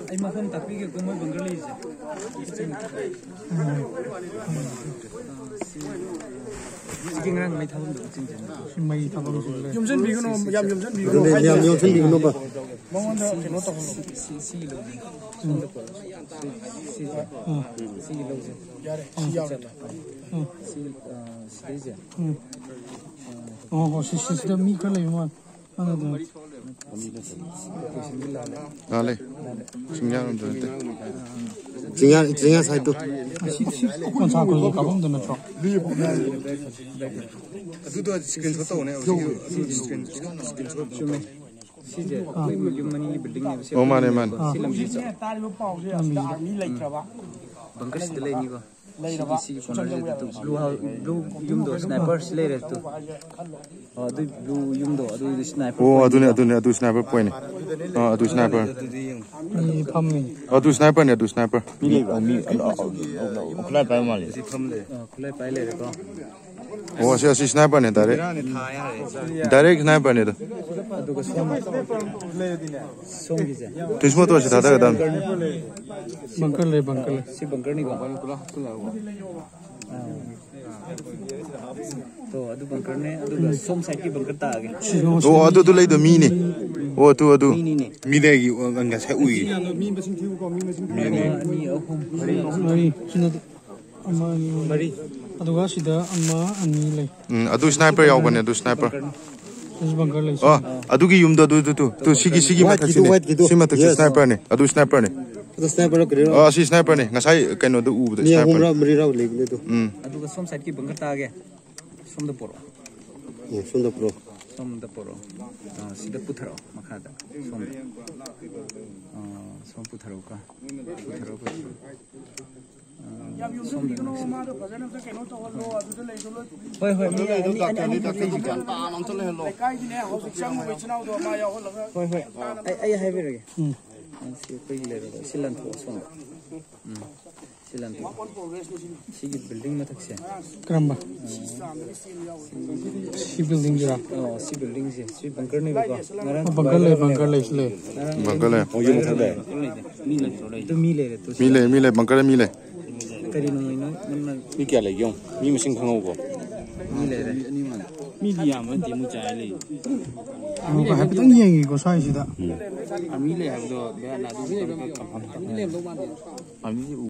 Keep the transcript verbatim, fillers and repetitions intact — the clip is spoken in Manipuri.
ꯑꯩ ꯃꯐꯝ ꯇꯥꯛꯄꯤꯒꯦꯀꯣ, ꯃꯣꯏ ꯕꯪꯒꯔ ꯂꯩꯔꯤꯁꯦ꯫ ꯁꯤꯒꯤ ꯉꯔꯥꯡ ꯃꯩ ꯊꯥꯐꯝꯗꯣ ꯆꯤꯡꯁꯤꯟꯕ꯫ ꯁꯤ ꯃꯩ ꯊꯥꯐꯝꯁꯤ ꯂꯩ꯫ ꯌꯣꯝꯁꯤꯟꯕꯤꯒꯅꯨ, ꯌꯥꯝ ꯌꯣꯝꯁꯤꯟꯕꯤꯒꯅꯨ꯫ ꯑꯗꯨꯅꯦ, ꯌꯥꯝ ꯌꯣꯝꯁꯤꯟꯕꯤꯒꯅꯨꯕ꯫ ꯃꯉꯣꯟꯗ ꯀꯩꯅꯣ ꯇꯧꯍꯜꯂꯣ꯫ ꯁꯤ, ꯁꯤ, ꯁꯤ ꯂꯧꯒꯦ꯫ ꯁꯣꯝꯗ ꯄꯨꯔꯛꯑꯣ꯫ ꯁꯤ, ꯁꯤꯁꯦ꯫ ꯎꯝ꯫ ꯁꯤꯒꯤ ꯂꯧꯁꯦ꯫ ꯌꯥꯔꯦ, ꯁꯤ ꯌꯥꯎꯔꯦ꯫ ꯎꯝ꯫ ꯁꯤ, ꯑ, ꯁꯤꯗꯩꯁꯦ꯫ ꯎꯝ꯫ ꯑꯣ, ꯑꯣ, ꯁꯤ, ꯁꯤ, ꯁꯤꯗ ꯃꯤ ꯈꯔ ꯂꯩꯕ ꯃꯥꯜꯂꯦ꯫ ꯂꯥꯜꯂꯦ꯫ ꯆꯤꯡꯌꯥꯔꯣꯝꯗ ꯅꯠꯇꯦ꯫ ꯆꯤꯡꯌꯥ, ꯆꯤꯡꯌꯥ ꯁꯥꯏꯠꯇꯨ꯫ ꯑꯁꯤ, ꯁꯤ ꯀꯣꯟꯁꯥ ꯀꯣꯟꯁꯥ ꯀꯥꯐꯝꯗꯨ ꯅꯠꯇ꯭ꯔꯣ? ꯑꯗꯨꯗꯣ screenshot ꯇꯧꯅꯦ꯫ ꯆꯨꯝꯃꯦ꯫ ꯁꯤꯁꯦ ꯑꯩꯈꯣꯏ ꯌꯨꯝ ꯑꯅꯤꯒꯤ buildingꯅꯦꯕ꯫ ꯁꯤ ꯑꯣ, ꯃꯥꯅꯦ, ꯃꯥꯅꯦ꯫ ꯁꯤ ꯂꯝꯕꯤꯁꯦ꯫ ꯕꯪꯀꯔ ꯁꯤꯗ ꯂꯩꯅꯤꯀꯣ꯫ ꯁꯤꯒꯤ, ꯁꯤꯒꯤ cornerꯁꯤꯗ ꯇꯨ blue house, blue ꯌꯨꯝꯗꯣ sniper ꯁꯤ ꯂꯩꯔꯦ ꯇꯨ꯫ ꯑꯣ, ꯑꯗꯨ blue ꯌꯨꯝꯗꯣ, ꯑꯗꯨ sniper ꯑꯣ, ꯑꯗꯨꯅꯦ, pointꯅꯤꯀꯣ꯫ ꯑꯗꯨꯅꯦ, ꯑꯗꯨ sniper pointꯅꯦ꯫ ꯑꯥ, ꯑꯗꯨ sniper꯫ ꯃꯤ ꯐꯝꯃꯤ꯫ ꯑꯗꯨ sniperꯅꯦ, ꯑꯗꯨ sniper꯫ ꯃꯤ ꯂꯩꯕ꯭ꯔꯣ? ꯃꯤ, ꯑ, ꯑ, ꯑ, ꯈꯨꯠꯂꯥꯏ ꯄꯥꯏꯕ ꯃꯥꯜꯂꯦ꯫ ꯑꯥ, ꯈꯨꯠꯂꯥꯏ ꯄꯥꯏ ꯂꯩꯔꯦꯀꯣ꯫ ꯑꯣ, ꯑꯁꯤ, ꯑꯁꯤ sniperꯅꯦ, direct꯫ Direct sniperꯅꯦ ꯑꯗꯣ꯫ ꯑꯗꯨꯒ ꯁꯣꯝ, ꯁꯣꯝꯒꯤꯁꯦ꯫ Twist motorꯁꯤ ꯊꯥꯗꯒꯗꯕꯅꯤ꯫ Bunker ꯂꯩ, bunker ꯂꯩ꯫ ꯁꯤ bunkerꯅꯤꯀꯣ꯫ ꯑꯥ꯫ ꯇꯣ, ꯑꯗꯨ bunkerꯅꯦ, ꯑꯗꯨꯒ ꯁꯣꯝ sideꯀꯤ bunker ꯇꯥꯛꯑꯒꯦ꯫ ꯑꯣ, ꯑꯗꯨꯗꯨ ꯂꯩꯗꯣ ꯃꯤꯅꯦ꯫ ꯑꯣ, ꯑꯗꯨ, ꯑꯗꯨ꯫ ꯃꯤꯅꯤꯅꯦ꯫ ꯃꯤꯗꯒꯤ ꯉꯁꯥꯏ ꯎꯏ꯫ ꯃꯤꯅꯤ꯫ ꯑꯃ, ꯑꯅꯤ, ꯑꯍꯨꯝ, ꯃꯔꯤ꯫ ꯃꯔꯤ꯫ ꯁꯤꯅ ꯑꯃ, ꯑꯅꯤ, ꯑꯍꯨꯝ꯫ ꯃꯔꯤ꯫ ꯑꯗꯨꯒ ꯁꯤꯗ ꯑꯃ, ꯑꯅꯤ ꯂꯩ꯫ ꯎꯝ, ꯑꯗꯨ sniper ꯌꯥꯎꯕꯅꯦ, ꯑꯗꯨ sniper꯫ Bunker ꯂꯩ꯫ ꯑꯣ, ꯑꯗꯨꯒꯤ ꯌꯨꯝꯗꯣ ꯑꯗꯨ, ꯑꯗꯨ, ꯑꯗꯨ, ꯇꯨ, ꯁꯤꯒꯤ, ꯁꯤꯒꯤ ꯃꯊꯛꯁꯤꯅꯦ꯫ Whiteꯀꯤꯗꯣ, whiteꯀꯤꯗꯣ꯫ ꯁꯤ ꯃꯊꯛꯁꯤ Yes꯫ Sniperꯅꯦ꯫ ꯑꯗꯨ sniperꯅꯦ꯫ ꯑꯗꯨ sniperꯔꯣ ꯀꯔꯤꯔꯣ? ꯑꯣ, ꯑꯁꯤ sniperꯅꯦ꯫ ꯉꯁꯥꯏ ꯀꯩꯅꯣꯗ ꯎꯕꯗ ꯃꯤ sniperꯅꯦ꯫ ꯑꯍꯨꯝꯔꯥ ꯃꯔꯤꯔꯥ ꯂꯩꯕꯅꯦ ꯑꯗꯨ꯫ ꯎꯝ꯫ ꯑꯗꯨꯒ ꯁꯣꯝ sideꯀꯤ bunker ꯇꯥꯛꯑꯒꯦ꯫ ꯁꯣꯝꯗ ꯄꯣꯔꯛꯑꯣ꯫ ꯑꯣ, ꯁꯣꯝꯗ ꯄꯣꯔꯛꯑꯣ꯫ ꯁꯣꯝꯗ ꯄꯣꯔꯛꯑꯣ꯫ ꯑꯥ, ꯁꯤꯗ ꯄꯨꯊꯔꯛꯑꯣ, ꯃꯈꯥꯗ꯫ ꯁꯣꯝꯗ꯫ ꯑꯥ, ꯁꯣꯝ ꯄꯨꯊꯔꯛꯎꯀꯣ꯫ ꯄꯨꯊꯔꯛꯑꯣ, ꯄꯨꯊꯔꯛꯑꯣ꯫ ꯌꯥꯝ ꯌꯣꯝꯁꯤꯟꯕꯤꯒꯅꯨ, ꯃꯥꯗꯣ ꯐꯖꯅ ꯑꯝꯇ ꯀꯩꯅꯣ ꯇꯧꯍꯜꯂꯣ, ꯑꯗꯨꯗ ꯂꯩꯗꯣ ꯂꯣꯏ ꯄꯨꯕꯤꯌꯨ꯫ ꯍꯣꯏ, ꯍꯣꯏ, ꯃꯤ ꯑꯅꯤ, ꯑꯅꯤ, ꯑꯅꯤ ꯈꯛ ꯂꯩꯁꯤꯀꯣ꯫ ꯂꯩꯀꯥꯏꯒꯤꯅꯦ, ꯍꯧꯖꯤꯛ ꯆꯪꯉꯨꯕ ꯏꯆꯤꯟ ꯏꯅꯥꯎꯗꯣ ꯑꯃ ꯌꯥꯎꯍꯜꯂꯒ꯫ ꯍꯣꯏ, ꯍꯣꯏ꯫ ꯑꯩ, ꯑꯩ ꯍꯥꯏꯕꯤꯔꯒꯦ꯫ ꯎꯝ꯫ ꯁꯤ ꯑꯩꯈꯣꯏꯒꯤ ꯂꯩꯔꯦꯀꯣ, ꯁꯤ ꯂꯪꯊꯣꯛꯑꯣ ꯁꯣꯝꯗ꯫ ꯎꯝ꯫ ꯁꯤ ꯂꯥꯟꯊꯣꯛ꯫ ꯁꯤꯒꯤ ꯕꯤꯜꯗꯤꯡ ꯃꯊꯛꯁꯦ꯫ ꯀꯔꯝꯕ? ꯁꯤ ꯕꯤꯜꯗꯤꯡꯁꯤꯔꯥ? ꯑꯣ, ꯁꯤ ꯕꯤꯜꯗꯤꯡꯁꯦ꯫ ꯁꯤ ꯕꯪꯀꯔꯅꯦꯕꯀꯣ꯫ ꯉꯔꯥꯡ ꯑꯣ, ꯕꯪꯀꯔ ꯂꯩ, ꯕꯪꯀꯔ ꯂꯩ, ꯁꯤ ꯂꯩ꯫ ꯉꯔꯥꯡ ꯕꯪꯀꯔ ꯂꯩ꯫ ꯕꯪꯀꯔ ꯂꯩ꯫ ꯕꯪꯀꯔ ꯂꯩ꯫ ꯃꯤ ꯂꯩꯇ꯭ꯔꯣ? ꯂꯩ꯫ ꯑꯗꯨ ꯃꯤ ꯂꯩꯔꯦ꯫ ꯇꯨ ꯃꯤ ꯂꯩ, ꯃꯤ ꯂꯩ, ꯕꯪꯀꯔ ꯃꯤ ꯂꯩ꯫ ꯀꯔꯤꯅꯣ ꯅꯣꯏ ꯅꯪꯅ ꯃꯤ ꯀꯌꯥ ꯂꯩꯒꯦ ꯌꯦꯡꯉꯣ꯫ ꯃꯤ ꯃꯁꯤꯡ ꯈꯪꯍꯧꯕ꯭ꯔꯣ? ꯃꯤ ꯂꯩꯔꯦ꯫ ꯃꯤꯗꯤ ꯌꯥꯝꯕ ꯅꯠꯇꯦ ꯃꯣꯏ ꯆꯥꯏ ꯂꯩ꯫ ꯑꯃꯨꯛꯀ ꯍꯥꯏꯐꯦꯠꯇꯪ ꯌꯦꯡꯉꯤꯀꯣ ꯁ꯭ꯋꯥꯏꯁꯤꯗ꯫ ꯑꯥꯔꯃꯤ ꯂꯩ ꯍꯥꯏꯕꯗꯣ ꯕꯦꯔꯥ ꯑꯗꯨ ꯑꯥꯔꯃꯤꯁꯤ ꯎ